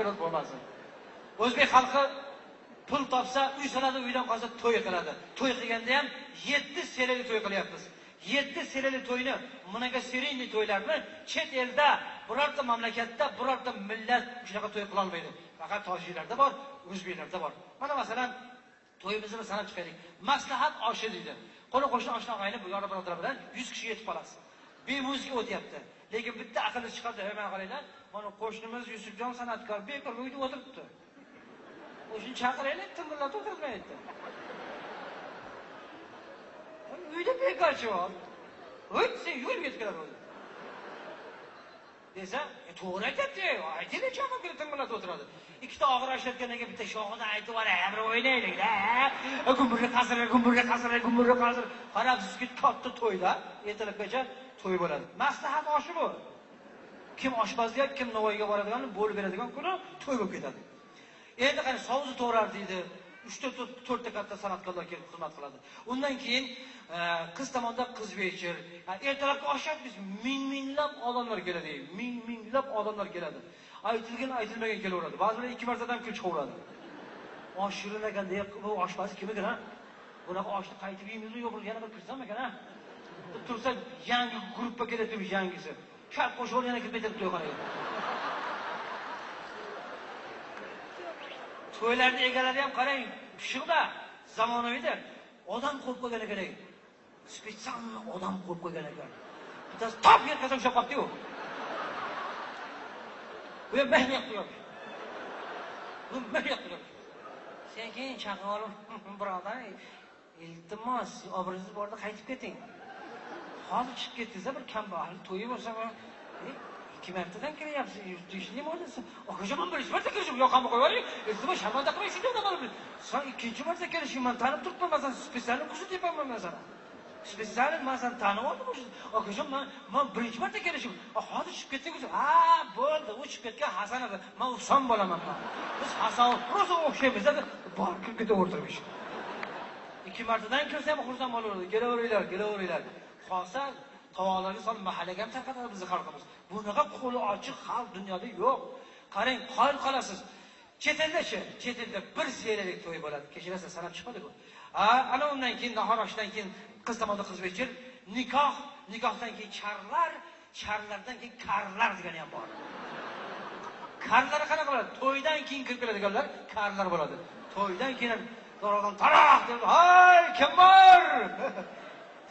Kirib bo'lmasin. O'zbek xalqi pul topsa uy soladi, uydan qolsa to'y qiladi. To'y qilganda ham 7 seriyali to'y qilyapmiz. 7 seriyali to'yni, многосерийный to'ylarni chet elda, birorta mamlakatda, birorta millat shunaqa to'y qila olmaydi. Faqat tojiklarda bor, o'zbeklarda bor. Mana masalan, to'yimizni sanab chiqaylik. Maslahat oshi deydi. Qo'ni qo'shni oshna og'ayni bu yor birodar bilan 100 kishi yetib qolasiz. Bemuzika o'tyapti. Lekin bitta aqlli chiqadi, mana qaranglar, mana qo'shnimiz Yusufjon san'atkor bekor uyda o'tiribdi. O'shini chaqiraylik, tingillatib o'tirmaydi. Uyda bekorchi bor. Voy, sen yugurib ketib keladi o'zi. Desa, to'g'ri aytyapti, aytaylik chaqirib kelib tingillatib o'tiradi. Ikkita og'ir ishlatgandan keyin bitta shoxidan aytib yuboray, bir o'ynaylik-da. Gumburli qasr, gumburli qasr, gumburli qasr. Qarabsizki, katta to'yda ertalabgacha to'y bo'ladi. Maslahat oshi bu. Kim oshpazga, kim Navoiyga boradigan, bo'lib beradigan kuni to'y bo'lib ketadi. Endi qani sovuzni to'g'rar deydi. 3 ta 4 ta katta san'atkorlar kelib xizmat qiladi. Undan keyin qiz tomonda qiz vechir. Ertalabki osh biz ming-minglab odamlar keladi. Ming-minglab odamlar keladi. Aytilgan, aytilmagan kelaveradi. Ba'zilar 2 martadan kul chiqaveradi. Osh shirin ekan deya, bu oshpaz kim ekan ha? Bunaqa oshni qaytib yeymizmi yo'qmi, yana bir kirsam ekan ha? Deb tursa, yangi gruppa keladi, yangisi. Sharp qo'shib yana kirib ketadi to'yxonaga. To'ylarning egalari ham qarang, pishiqda, zamonaviyda odam qo'yib qo'ygan ekan. Spetsialni odam qo'yib qo'ygan ekan. Bittasi top yetkazsa ushlab qolibdi-yu. Bu ham meh qo'yadi. Bu meh qo'yadi. Sen keyin chaqirib olib, birodar, iltimos, obro'ingiz borda qaytib keting. Hozir chiqib ketdingiz, bir kambag'al to'yi bo'lsa, 2 martadan kiryapsiz, nima bo'ldi? Akajon, men birinchi marta kirishim, yoqamni qo'yib yuboring. Iltimos, sharmanda qilmang, shunday odam bo'lib. Sen ikkinchi marta kelishing, men tanib turibman, masalan, spetsialni kuzatyapman masalan. Spetsialni masalan tanib oldim o'sha. Akajon, men birinchi marta kelishim. Hozir chiqib ketdingiz. Ha, bo'ldi, u chiqib ketgan Hasan aka. Men Husan bo'laman men. Biz Hasan rosa o'xshaymiz, dedi. Bor, kirib ketavertirmish. 2 martadan kirsa ham xursand bo'laveradi. Kelaveringlar, kelaveringlar. Qolsa tovoqlarga solib mahallaga ham tarqatadi bizni xalqimiz. Bunaqa qo'li ochiq xalq dunyoda yo'q. Qarang, qoyil qolasiz. Chet elda-chi, chet elda bir seriyalik to'y bo'ladi. Kechirasiz, sanab chiqmadik-ku. Ana undan keyin nahor oshidan keyin qiz tomonda qiz vechir, nikoh, nikohdan keyin charlar, charlardan keyin karlar degani ham bor. Karlar qanaqa bo'ladi? To'ydan keyin kirib keladiganlar karlar bo'ladi. To'ydan keyin darvozadan taroq deb, "Hay, kim bor?"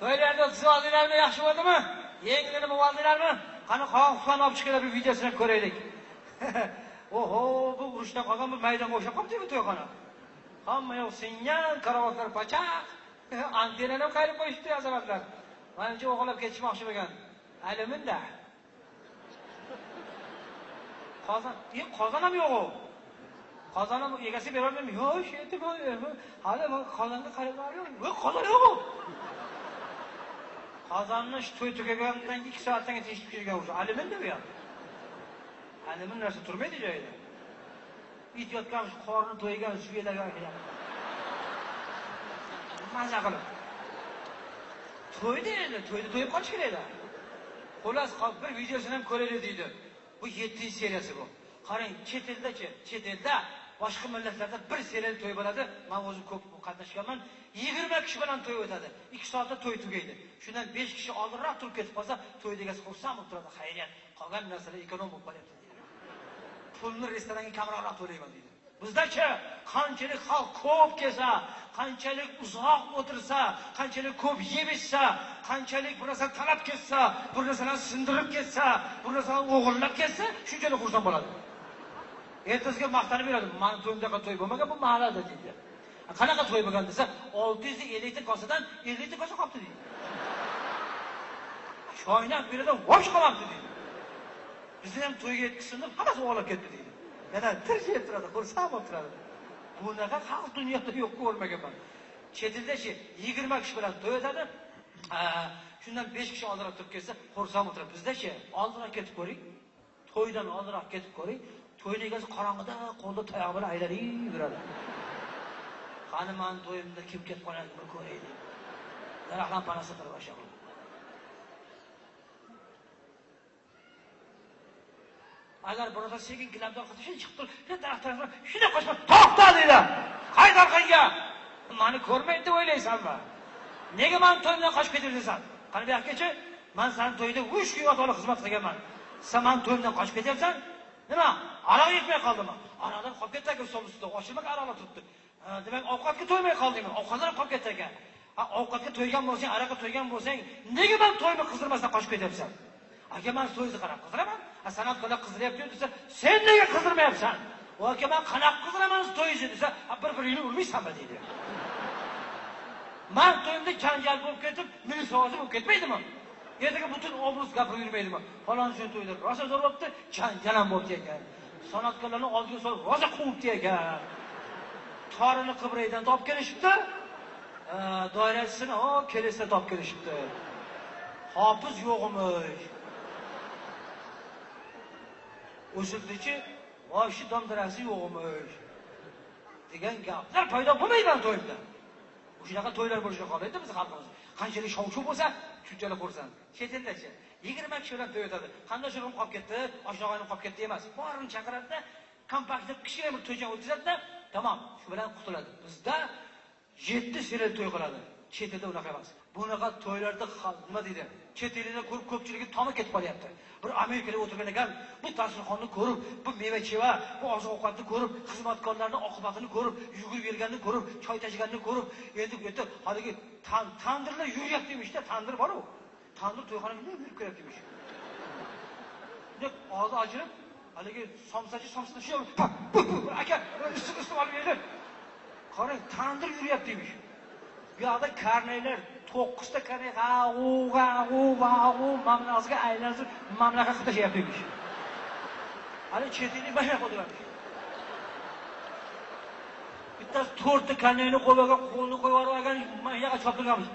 To'ylarda o'tkazib oldinglarmi, yaxshi bo'ldimi? Yengilini oldinglarmi? Qani qog'ozdan olib chiqinglar, bir videosini ko'raylik. Oho, bu urushdan qolgan bir maydonga o'xshab qolibdi bu to'yxona. Hamma yoq singan, karavotlar pachaq, antennani ham qayirib qo'yishibdi azamatlar. Manimcha o'g'irlab ketishmoqchi bo'lgan. Aliminda. Qozon, qozon ham yo'q u. Qozon ham egasi bera olmayman. Yo'q, shu yerda hali qozonga qarab yo'q, qozon yo'q u. Qozonni shu to'y tugagandan 2 soatdan keyin tekshirib kelgan o'sha. Aliminda bu ham. Alimin narsa turmaydi joyida. It yotgan shu qorni to'ygan suyalarga kelyapti. Maza qilib. To'yda endi, to'yda to'yib qolish kerak edi. Xullas, bir videosini ham ko'raylik deydi. Bu 7-seriyasi bu. Qarang, chet elda-chi, chet elda boshqa millatlarda bir seriyali to'y bo'ladi. Men o'zim ko'p qatnashganman. 20 kishi bilan to'y o'tadi. 2 soatda to'y tugaydi. Shundan 5 kishi oldinroq turib ketib qolsa, to'y egasi xursand bo'lib turadi. Xayriyat, qolgan narsalar ekonom bo'lib qolyapti deydi. Pulni restoranga kamroq to'layman deydi. Bizdachi qanchalik xalq ko'p kelsa, qanchalik uzoq o'tirsa, qanchalik ko'p yeb ichsa, qanchalik bir narsa talab ketsa, bir narsani sindirib ketsa, bir narsani o'g'irlab ketsa, shunchalik xursand bo'ladi. Ertasiga maqtanib yuradi. Mani to'yimdaqa to'y bo'lmagan bu mahallada deydi. Qanaqa to'y bo'lgan desa, 650 ta kosadan 50 ta kosa qolibdi deydi. Choynak bu yerdan vosh qolmabdi deydi. Bizni ham to'yga yetkazsin deb hammasi o'g'irlab ketdi deydi. Yana tirjayib turadi, xursand bo'lib turadi. Bunaqa xalq dunyoda yo'q, ko'rmaganman. Chet elda-chi 20 kishi bilan to'y o'tadi. Shundan 5 kishi oldinroq turib kelsa, xursand bo'lib turadi. Bizda-chi oldinroq ketib ko'ring. To'ydan oldinroq ketib ko'ring. To'yning egasi qorong'ida qo'lda tayog'i bilan aylanib yuradi. Qani mani to'yimda kim ketib qoladi bir ko'raylik. Daraxtlar panasida turib boshladi. Agar birodar sekin gilamdan orqasidan shunday chiqib turib, shunday daraxt shunday qochma, to'xta deydi. Qayt orqangga. Meni ko'rmaydi deb o'ylaysanmi? Nega meni to'yimdan qochib ketyapsan? Qani bu yoqgacha, men seni to'yingda 3 kun yotib xizmat qilganman. Sen meni to'yimdan qochib ketyapsan? Nima? Aroq yetmay qoldimi? Aroqdan qolib ketdi aka, stol ustida ochilmagan aroqlar turibdi. Demak, ovqatga to'ymay qoldingmi? Ovqatlar ham qolib ketdi aka. Ovqatga to'ygan bo'lsang, aroqqa to'ygan bo'lsang, nega men to'yimni qizdirmasdan qochib ketyapsan? Aka, men to'yingizni qarab qiziraman. San'atkorlar qiziryapti desa, sen nega qizdirmayapsan? O aka, men qanaqa qiziraman to'yingizni desa, bir-biringni urmaysanmi deydi. Men to'yimda janjal bo'lib ketib, milisozi bo'lib ketmaydimi? Ertaga butun obraz gapirib yurmaydimi? Falonchi to'yda rosa zo'r bo'libdi, janjal ham bo'libdi ekan. San'atkorlarni oldiga solib rosa quvibdi ekan. Torini Qibraydan topib kelishibdi. Doirasini o Kelisda topib kelishibdi. Hofiz yo'g'imish. O'sildichi, voshi domdirasi yo'g'imish degan gaplar paydo bo'lmaydi to'yda. Shunaqa to'ylar bo'lishini xohlaydi biz xalqimiz. Qanchalik shov-shuv bo'lsa, shunchalik xursand. Chet eldachi 20 kishi bilan to'y o'tadi. Qanday shurum qolib ketdi, oshna-og'aynim qolib ketdi emas. Borini chaqiradida, kompakt deb kichkina bir to'ycha o'tkazadida, tamom, shu bilan qutuladi. Bizda 7 sel to'y qiladi. Chet elda unaqa emas. Bunaqa to'ylarda nima deydi? Chet elda ko'rib ko'pchiligi tomi ketib qolyapti. Bir Amerikada o'tirgan ekan, bu dasturxonni ko'rib, bu meva-cheva, bu oziq-ovqatni ko'rib, xizmatkorlarning oqibatini ko'rib, yugurib yurganini ko'rib, choy tashiganini ko'rib, endi bu yerda haligi tandirlar yuryapti demishda, tandir bor-u. Tandir to'yxonaga nima yurib kelyapti demish. Bunday og'zi ochilib, haligi somsachi somsani shu aka issiq olib yedi. Qarang, tandir yuryapti demish. Bu yoqda karnaylar 9 ta karnay g'u g'a g'u va g'u mamlakatga aylanib mamlakat qilib tashlayapti demish. Hali chet ellik mana qo'ydilar. Bittasi 4 ta karnayni qo'yib olgan, qo'lini qo'yib olgan, mana yoqqa choptirganmiz.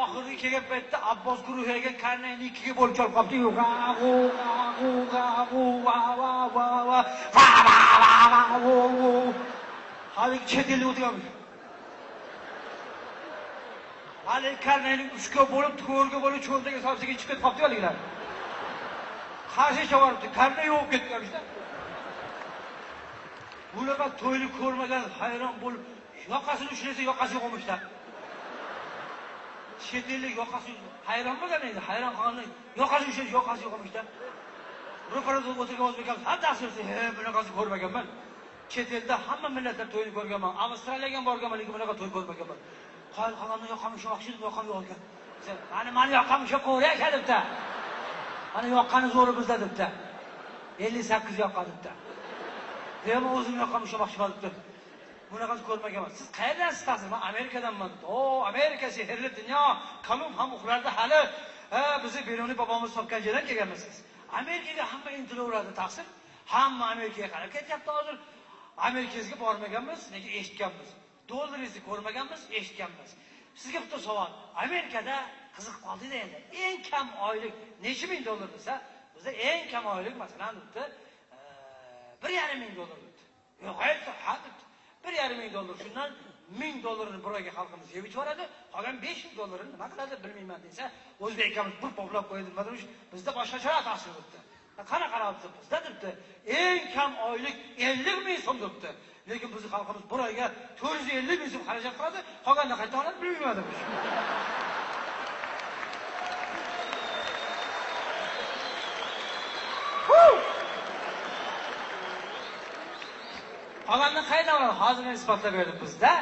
Oxirgi kelgan paytda Abbos guruhiga karnayni ikkiga bo'lib cholib qolibdi. G'a g'u g'a g'u g'a g'u va va va va va va va va g'u g'u. Hali chet elda o'tirganmiz. Hali karnayni 3 ga bo'lib, 4 ga bo'lib cho'ntaga solib sekin chiqib ketib qolibdi haligilar. Qarshi chavaribdi, karnay yo'q ketganmishda. Bunaqa to'yni ko'rmagan hayron bo'lib, yoqasini ushlasa yoqasi yo'q bo'lmishda. Chet ellik yoqasi hayron bo'lgan edi, hayron qolgan yoqasi ushlasa yoqasi yo'q bo'lmishda. Ro'parada o'tirgan o'zbeklar hammasi he, bunaqasi ko'rmaganman. Chet elda hamma millatlar to'yini ko'rganman. Avstraliyaga ham borganman, lekin bunaqa to'y ko'rmaganman. Qoyil qolganda yoqam ushlamoqchi edim, yoqam yo'q ekan. Mana yoqam ushlab qo'yar debdi. Mana yoqqani zo'ri bizda debdi. 58 yoqqa debdi. Demak, o'zim yoqam ushlamoqchiman debdi. Bunaqasi ko'rmaganman. Siz qayerdansiz ta'sir? Men Amerikadanman. O, Amerika sehrli dunyo. Kolumb ham uxlardi hali. Bizni Beruniy bobomiz topgan yerdan kelganmisiz? Amerikaga hamma intilaveradi ta'sir. Hamma Amerikaga qarab ketyapti hozir. Amerikangizga bormaganmiz, lekin eshitganmiz. Dollaringizni ko'rmaganmiz, eshitganmiz. Sizga bitta savol. Amerikada qiziq qoldi-da endi. Eng kam oylik necha ming dollar desa, bizda eng kam oylik masalan debdi, 1,5 ming dollar debdi. Yo'q, ha debdi. 1,5 ming dollar. Shundan 1000 dollarini bir oyga xalqimiz yeb ichib oladi, qolgan 500 dollarini nima qiladi bilmayman desa, o'zbek akamiz bir poplab qo'yadi, nima demish? Bizda boshqacharoq ta'sir debdi. Qana qarabdi bizda debdi. Eng kam oylik 50 ming so'm debdi. Lekin bizning xalqimiz bir oyga 450 ming so'm xarajat qiladi, qolganini qayta oladi bilmayman demish. Qolganini qayerdan oladi? Hozir men isbotlab berdim bizda.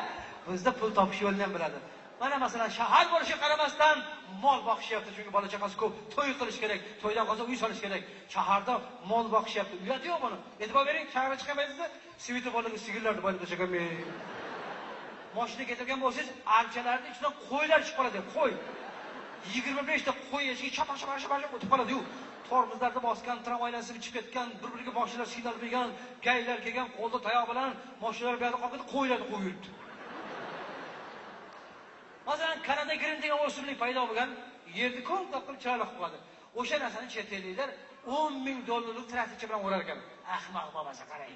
Bizda pul topish yo'lini ham biladi. Mana masalan shahar bo'lishiga qaramasdan mol boqishyapti, chunki bola chaqasi ko'p, to'y qilish kerak, to'ydan qolsa uy solish kerak. Shaharda mol boqishyapti, uyati yo'q buni. E'tibor bering, shaharga chiqqan paytingizda svetoforlarga sigirlarni boylab tashlagan. Mashina ketayotgan bo'lsangiz, archalarning ichidan qo'ylar chiqib qoladi, qo'y. 25 ta qo'y eshiga chapa-chapa o'tib qoladi-yu. Tormozlarni bosgan, tramvaylar sinib chiqib ketgan, bir-biriga mashinalar signal bergan, gaylar kelgan, qo'lda tayoq bilan mashinalar bu yoqda qolib ketdi, qo'ylarni qo'yib yuribdi. Masalan, Kanada Green degan o'simlik paydo bo'lgan, yerni ko'ngil qilib chiroyli qilib qo'yadi. O'sha narsani chet elliklar 10 ming dollarlik traktorcha bilan o'rar ekan. Ahmoq bo'lmasa qarang.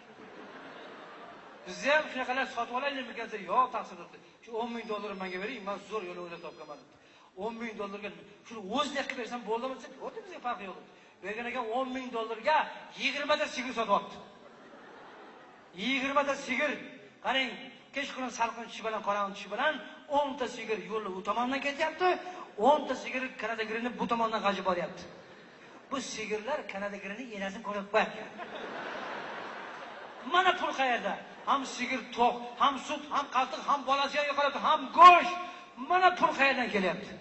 Bizda ham shunaqalar sotib olaylikmi desa, yo'q taqsir debdi. Shu 10 ming dollarni menga bering, men zo'r yo'l o'ylab topganman debdi. 10 ming dollarga shuni o'zini qilib bersam bo'ldimi desa, yo'q bizga farqi yo'q debdi. Bergan ekan 10 ming dollarga 20 ta sigir sotib olibdi. 20 ta sigir. Qarang, kechqurun salqin tushishi bilan, qorong'i tushishi bilan 10 ta sigir yo'lni u tomondan ketyapti, 10 ta sigir Kanada Greenni bu tomondan g'ajib boryapti. Bu sigirlar Kanada Greenni enasini ko'rib qo'yapti. Mana pul qayerda? Ham sigir to'q, ham sut, ham qatiq, ham bolasi ham yo'qolyapti, ham go'sht. Mana pul qayerdan kelyapti?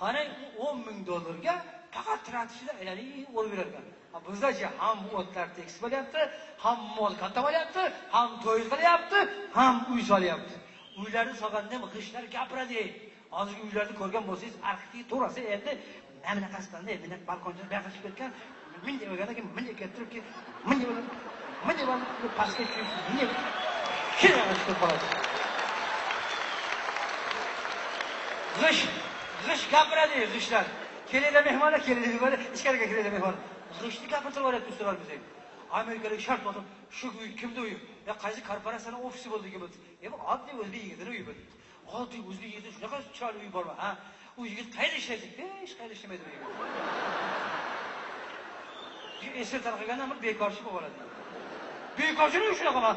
Qarang, 10 ming dollarga faqat traktorchilar aylanib o'rib yurar ekan. Bizdachi ham o'tlar tekis bo'lyapti, ham mol katta bo'lyapti, ham to'y qilyapti, ham uy solyapti. Uylarni solganda ham g'ishtlar gapiradi. Hozirgi uylarni ko'rgan bo'lsangiz, arxitekturasi endi mana bunaqasidan, endi balkoncha bu yoqqa chiqib ketgan, bunday bo'lgandan keyin bunday kelib turib, keyin bunday bo'lib, bunday bo'lib pastga tushib, bunday chiqib qoladi. G'isht gapiradi, g'ishtlar. Kelinglar mehmonlar, kelinglar mehmonlar, ichkariga kelinglar mehmonlar. G'ishtni gapirtirib yuboryapti ustalar bizga. Amerikalik shart otib, shu uy kimni uyi? Ya qaysi korporatsiyaning ofisi bo'ldi degan bo'ldi. Ya bu oddiy o'zbek yigitining uyi bo'ldi. Oddiy o'zbek yigiti shunaqa chiroyli uy bormi? Ha, u yigit qayerda ishlaydi? Hech qayerda ishlamaydi u yigit. Esir tarqagandan bir bekorchi bo'lib oladi. Bekorchining shunaqa.